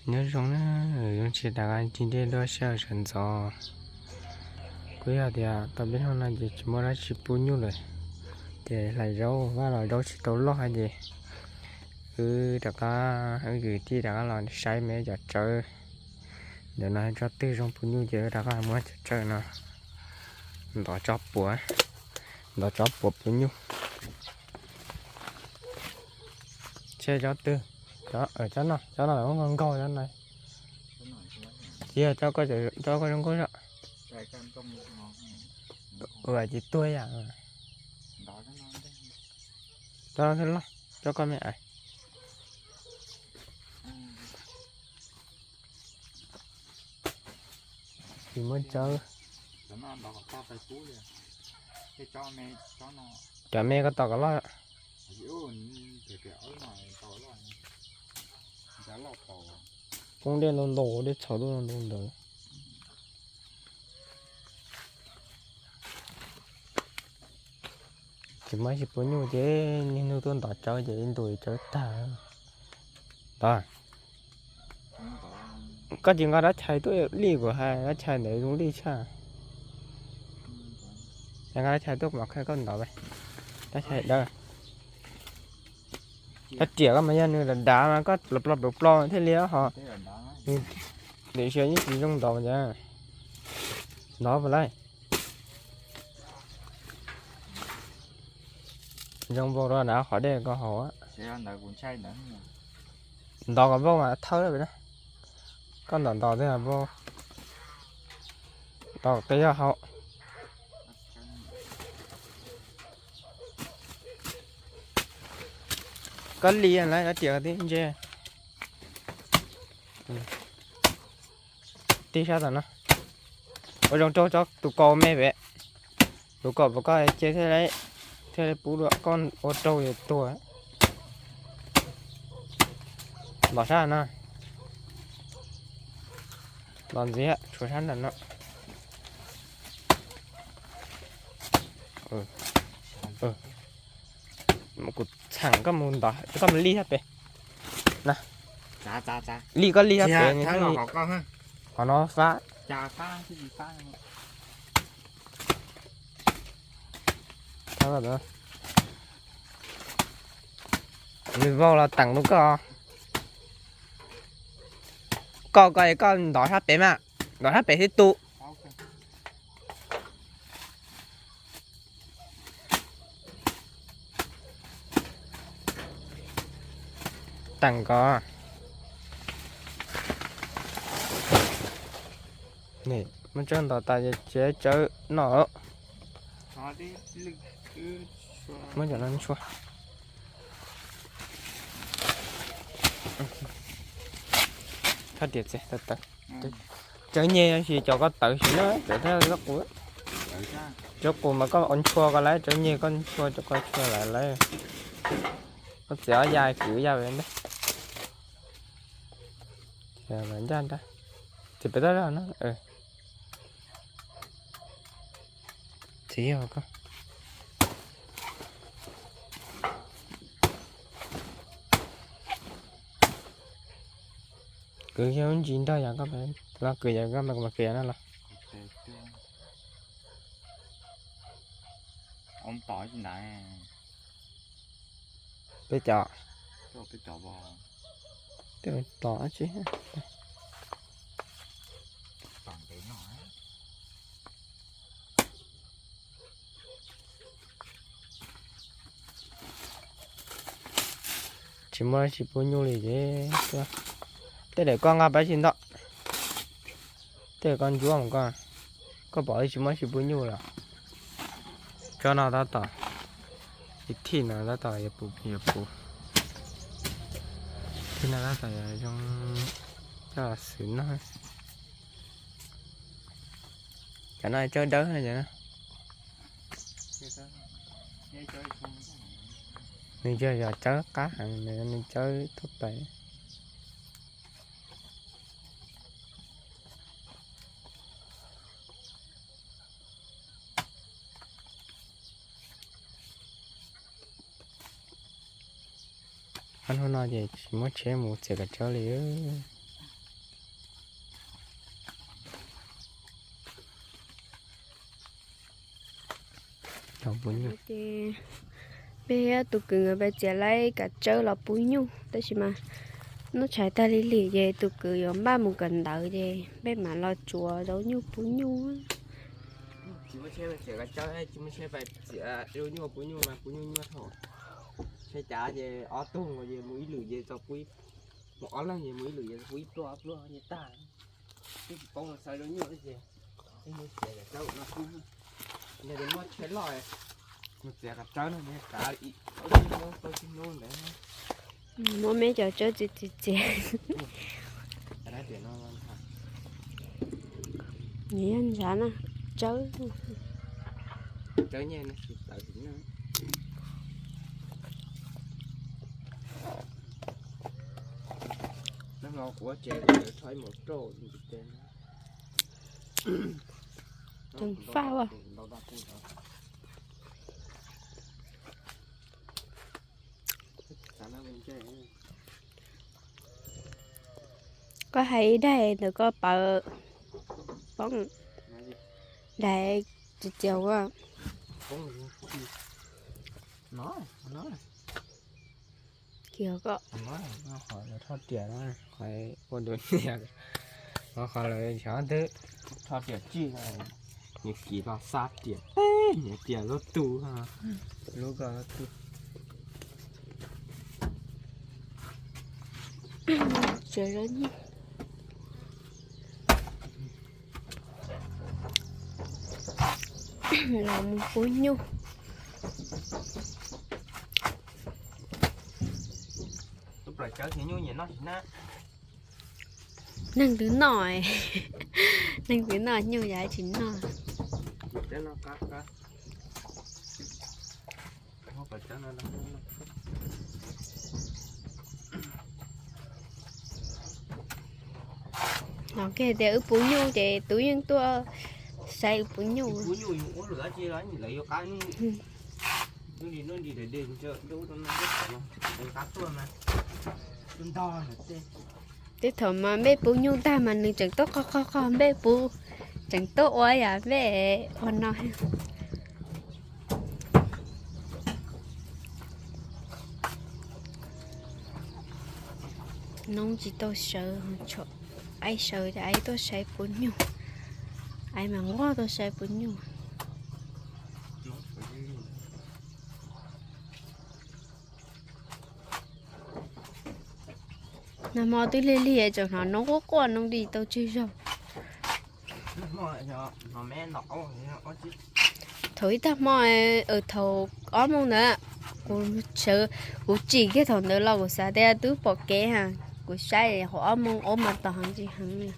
Nyob zoo na, zoo siab rov qab ntsib nej dua sij hawm sawv ntxov. Kuj yog tias tau peb hnub no ces tsis muaj dab tsi pub nyuj lawm, ces hlais zaub, vaj los zaub tsis tau loj ces wb rov qab, wb kwv tij rov qab los saib me cov tsawb. Ntawm no tsob twg zoo pub nyuj ces wb rov qab muab cov tsawb no ntov tsob puav, ntov tsob puav pub nyuj. Tsob twg, tsob no, tsob no nkaug nkaug tsob no. Tsis yog, tsob koj zoo nkauj zog. Ua tsis tuag yam. Tsob no thiaj loj, tsob koj me ais. Tsis muaj tsawb. Cov me koj tos kom loj. Poob dej ntau ntau, dej txhaum ntau ntau ntawd. Tsis muaj dab tsi pub nyuj ces niaj hnub tuaj ntov tsawb ces ib ntus tsawb tag. Ntov. Koj tsis nqa dab tshais tuaj li kuv hais, dab tshais ntawd zoo li tshaj. Nqa dab tshais tuaj kuv mam qhia koj ntov. Dab tshais dawb. Koj riam koj mas yog nws dav dav mas koj plo plo plo plo thiaj li ho. Nws lim xyov yeej tsis zoo ntov ntag. Ntov puas laij? Zoo npaum li dav qhov dej koj haus. Ntov kom npaum mas thawb pem na. Koj ntov ntov tej npaum, ntov tej yog haus. Koj li lawm, koj riam tib ntse. Tib sab tom no. Ua zoo rau tsob tus kaus me pem. Tus kaus pem koj cia thiaj li, thiaj li pub dua, koj ua rau yuav tuag. Los sab no. Los ntxiv, tshuav sab nram no. Kuv txheem koj mus ntov, koj mus li sab pem. Li koj li sab pem, qhov no fab. Nws vau los teem rau koj. Koj, koj, koj ntov sab pem mas, ntov sab pem thiab tu. Teem koj. Muab tsawb ntov tas ces tsawb noj. Muab cov no ntshua. Thaj tias txawv tawv. Tsawb nyeg tab sis cov koj tawv siv na, cov thaj qus. Cov qus mas koj ua ntshua koj lawv, tsawb nyeg koj ntshua cov koj tshua lawv lawv. Koj txiav ob ya kwv ya ntawd. Ncaj nrag. Txiav pem toj zog na. Txiv yog koj. Kwv yog ntsis nrog yog koj, los kwv yog koj mas kuv mas kwv yog no los. Peb cov. Peb cov dab tsi. Tsis muaj dab tsi pub nyuj li ces tej daim koj nqa pab tsis ntau. Tej koj ntsuab mus koj, koj pom tsis muaj dab tsi pub nyuj los. Tsob no tab tom, ib thij no tab tom yuav puv, yuav puv. Thij no tab tom yuav zoo coj xwm no. Cov no tsawb dawb no. Nws yog, yog tsawb qab heev, nws tsawb tuaj pais. Ob hnub no ces tsis muab tsheb mus txiav kav tsawb li. Ces peb tus kwv nkawd pais txiav laib kav tsawb los pub nyuj, tab sis mas noj tshais tag li lim ces tus kwv yuav npaj mus kawm ntawv ces peb mam los tsuav zaub nyuj pub nyuj. Tsis muaj tsheb pais txiav kav tsawb, tsis muaj tsheb pais txiav zaub nyuj pub nyuj mas pub nyuj nyuaj dhau. Tsheb cav ces ob tug nkaus ces mus ib lwm ces txog pub, mus ob leeg ces mus ib lwm ces pub ib pluag ob pluag ces tag. Twb tsis paub mus xawv zaub nyuj ces ib hnub txiav kav tsawb no pub. Yog tias muaj tsheb loj mus txiav kav tsawb no ces kav ib ob tsib hnub, ob tsib hnub ntawd. Muab me cov tsawb txiav txiav txiav. Nws yog ntshav na, tsawb. Tsawb nyiaj no tsis tawv tsis noj. Nag hmo kuv ua tsev kuv tseem rho ib maum rauj ntsis tes. Tseem faj ua. Koj hais ib daim ntawm koj pawv poob, daim txiav txiav ua. Kiag koj. Qhov lawv thoj riam no, qhov ua ntu niam, qhov lawv xyov twb thoj riam tsij, nws kiv los xa riam teb, nyiam riam lub tu, lub ko lub tu. Tsev zaub nyuj. Los mus pub nyuj. Neeg twb noj, neeg twb noj nyuj yog tsis noj. Los kiag tias wb pub nyuj ces tub yeej tuaj saib wb pub nyuj. Twb thaum mas npej pub nyuj tag mas nws tseem tuaj qog qog qog npej pub, tseem tuaj ua yam npej ua no. Noob tsis tau sawv, aib sawv ces aib tuaj saib puv nyuj, aib mas nquag tuaj saib puv nyuj. Nag hmo twb lig lig tseem hnov noob quaj quaj noob tsis tau tswj zog. Thaum ib tag hmo, thaum ob moos ntawd, kuv sawv, kuv tsim kiag thaum ntawd los kuv xav tias twb pom kev ha, kuv saib qhov ob moos ob mas tos heev tsis heev li.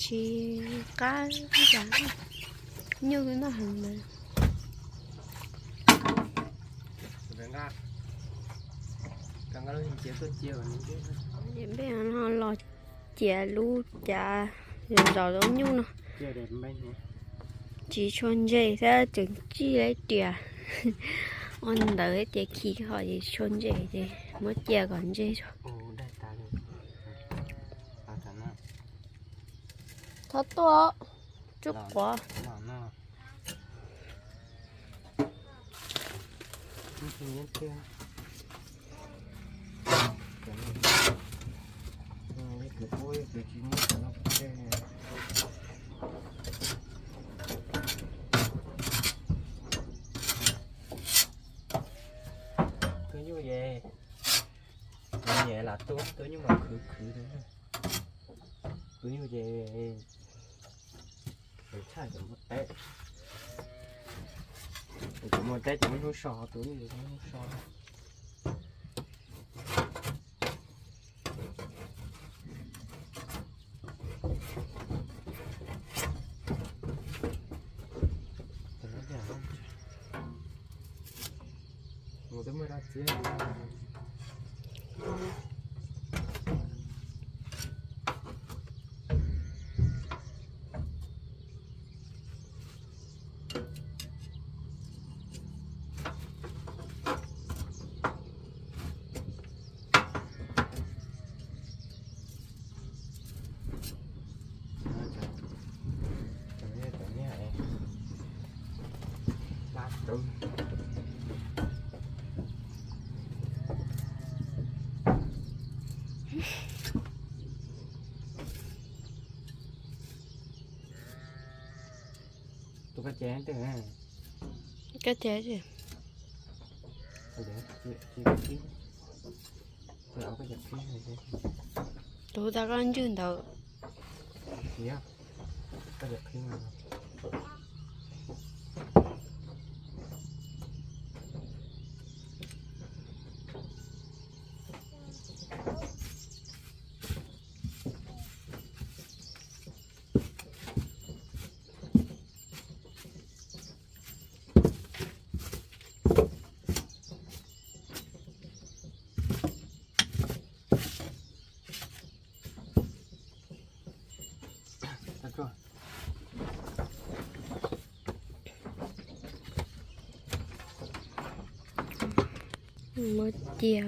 Tsis qab, nyuj noj heev ntawd. Peb no los ciav lub cav zom zaws zaub nyuj no. Tsis tshua ntse thiab tseem tsij laib riam. Ua ntawd ces khi ho tsis tshua ntse ces muab cia kom ntse tso. Txhob tuaj, tsuj quav. Tus nyuj es, tus nyuj es lam tu, tus nyuj mas khwv khwv li. Tus nyuj ces tshaj cov muaj teb, cov muaj teb ces muaj hnub so, tus nyuj ces muaj hnub so. Mus twb muaj dab txiab. Tus koj cais twg? Koj cais, tus tau koj ntswg ntawd. Muab cia.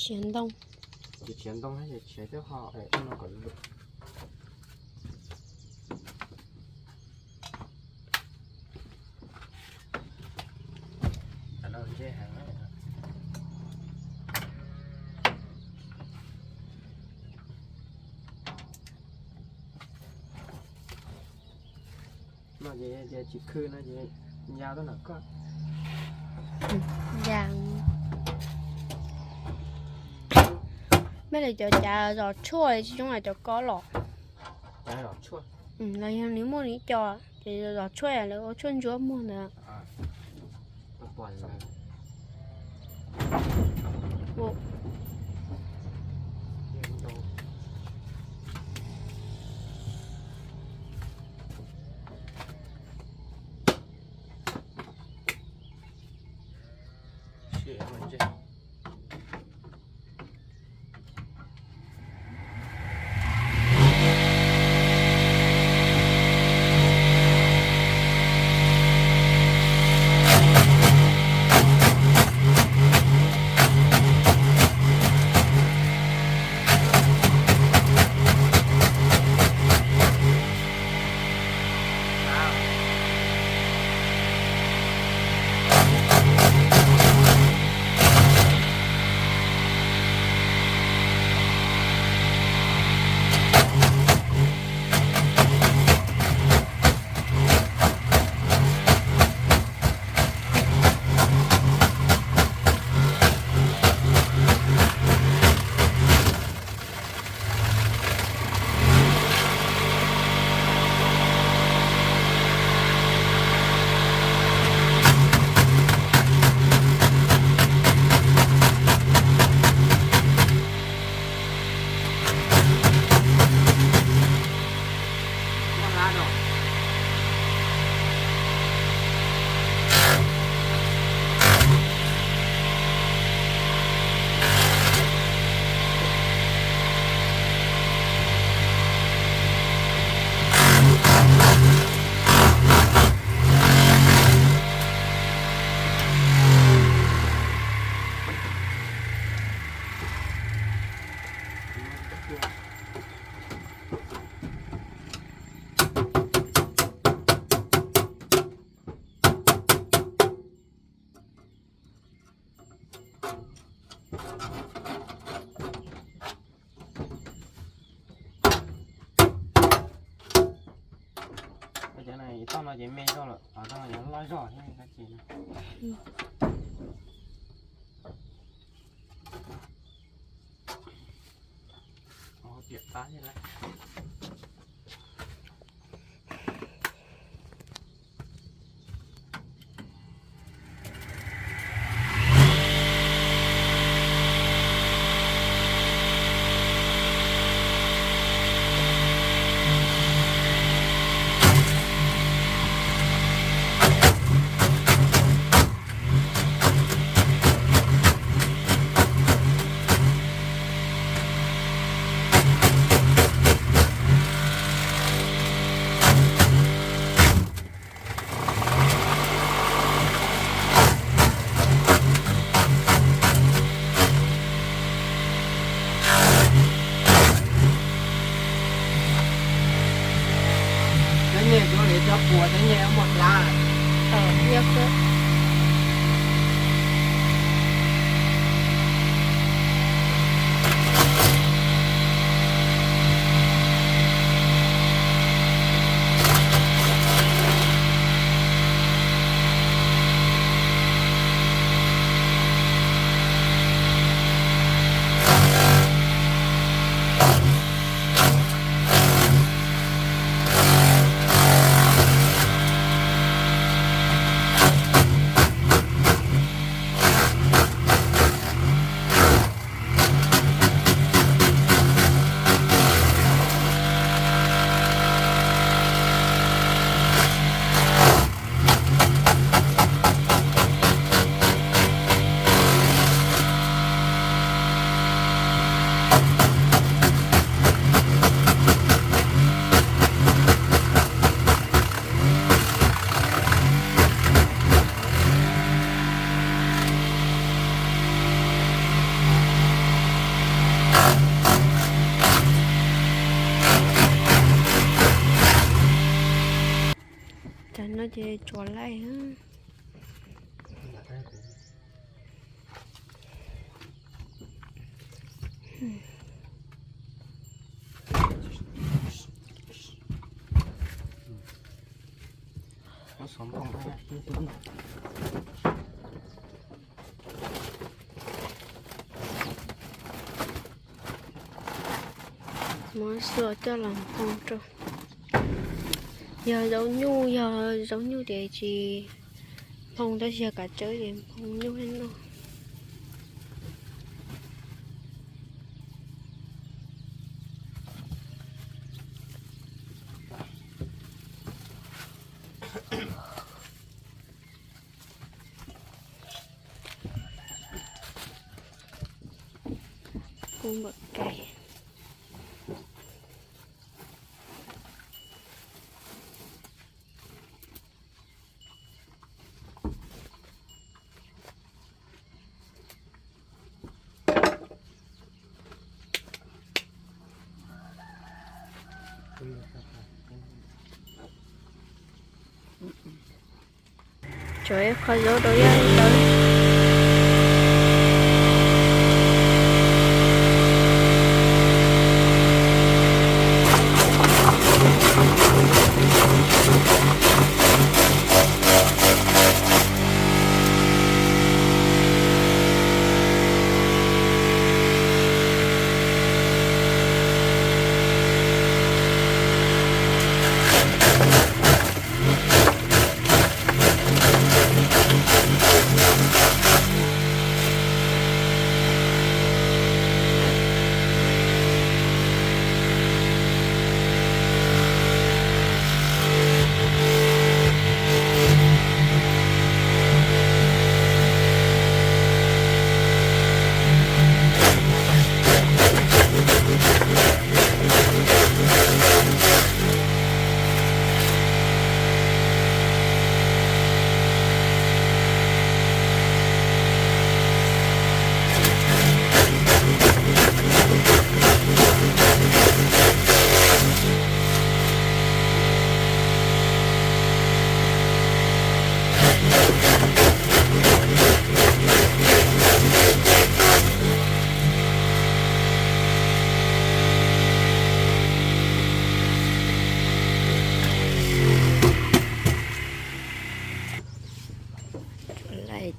Siav ntoo. Tsis siav ntoo, siav cov ho no kom lus. No ces tsis khw no ces ya tuaj nram koj. Ya. Mej li cov cav zos tshuaj tsis zoo li cov ko los. Los yog nws muaj nws ib co, ces zos tshuaj lawv ua tshuaj ntsuab muag ntawd. Ces me zog lawm, qhov no yuav loj zog thiab dab tsi no. Tiam qab thiab lawm. Cov nyem, cov li cov puas cov nyem muaj hlab. Cov no ces tsuas laij. Muab xuas coj los nphoo rau. Yog zaub nyuj, yog zaub nyuj ces tsis nphoo, tab sis yog kav tsawb ces nphoo nyuj thiab noj. Kub npam kais. Tso ib qho zaub rau yaj li ntawd.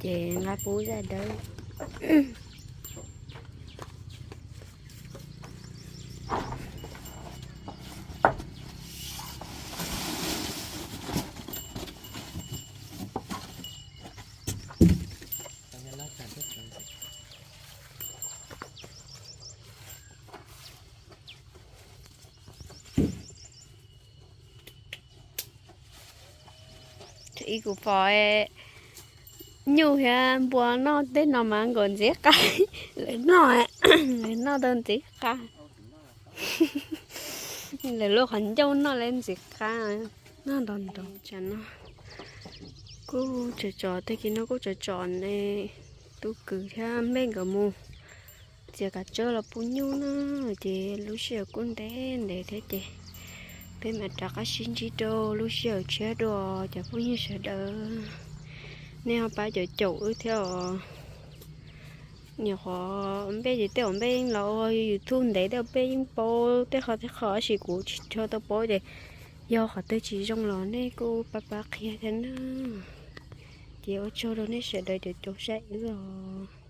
Ces nqa pub zaj dawb. Ib kuv pom nyuj thiab npua noj tej no mas nkaus ntxiv qa. Lawv noj, lawv noj tau ntxiv qa. Lawv luaj qhov ncauj noj lawv ntxiv qa. Noj nrov nrov. Tsam no kuj tsom tsom, tag kis no kuj tsom tsom ne, Tub Kwv thiab Npej nkawd mus txiav kav tsawb los pub nyuj na, ces lub sij hawm kuj ntev ntev thiab ces peb mam rov qab sib ntsib rau lub sij hawm tshiab dua cov phooj ywg sawv daws. Nej ho pab caum caum wb thiab os. Nyuam qhuav Npej ces tej uas Npej yeej los ua YouTube ntev tej uas Npej yeej paub tej qhov tej qhov tab sis kuv tsis tshua tau paub ces yog qhov twg tsis zoo los nej kuj pab pab qhia thiab na. Ces ua tsaug rau nej sawv daws cov caum saib wb os.